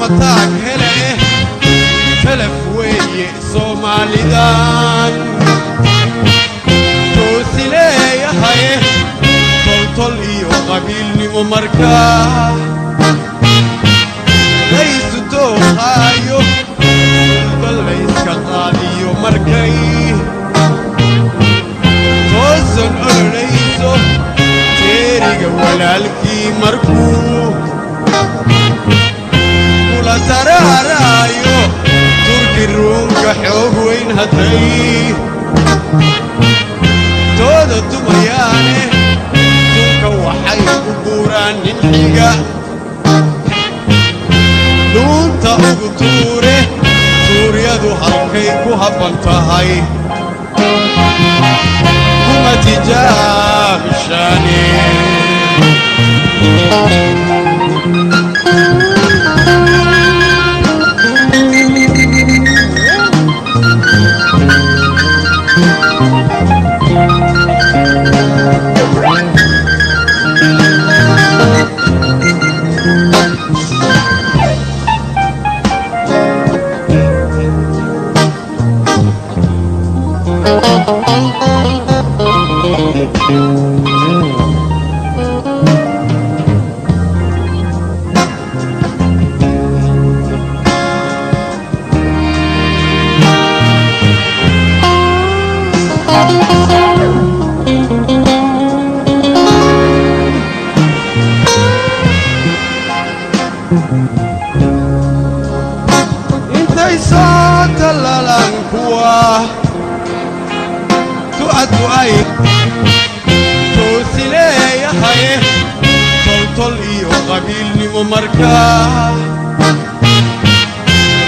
Lama taag hele, talaf weeye Soomaalidan toosi leeyahaye, toltol iyo qabiilnimo markaa laysu tooqaayo, sulda layska qaadiyo markay toosan ololayso, teeriga walaalkii markuu kula taraaraayo, Turki ruunka xoog weyn hadday tooda tumayaane, tunka waxay u guuraan nin xiga dhuunta ugu tuure. Tuuryadu halkay ku habban tahay kuma tijaabishaane. Intay soo tallalaan kuwa tu'atu'ay toosi leeyahaye, toltol iyo qabiilnimo markaa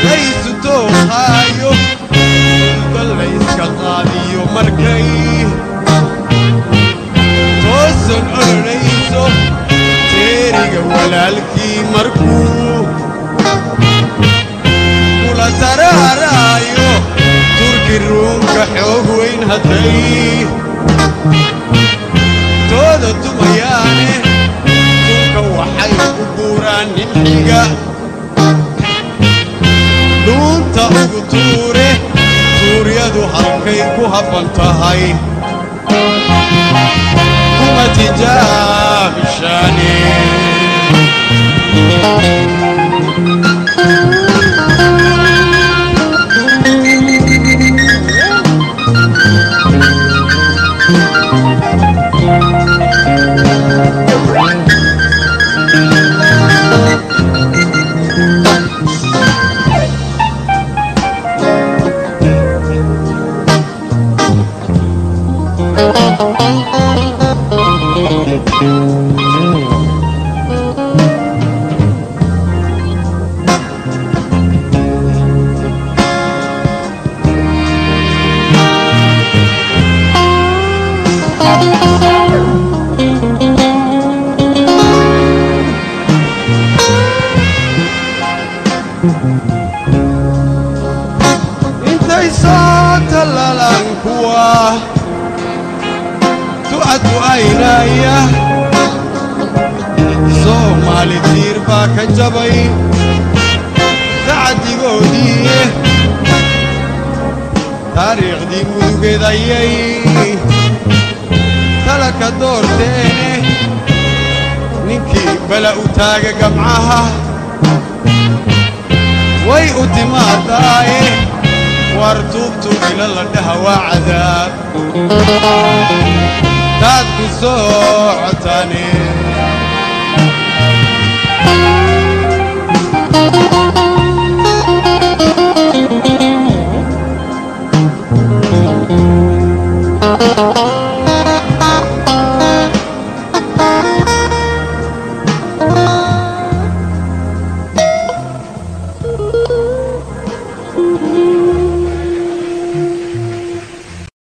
laysu tooqaayo, sulda layska qaadiyo markay toosan ololayso, teeriga walaalkii markuu kula taraaraayo, Turki ruunka xoog weyn hadday tooda tumayaane, tunka waxay u guuraan nin xiga dhuunta ugu tuure. Tuuryadu halkay ku habban tahay kuma tijaabishaane. Intay soo tallalaan kuwa tu'atu'aynaya, Soomaali tiir baa ka jabay tacadigoodii, taariikhdii mudugeed ayay tala ka doorteene, ninkii bala u taaga gamcaha way u timaadaaye, war tuubtu ila la dhaha waa cadaab taad ku socotaane.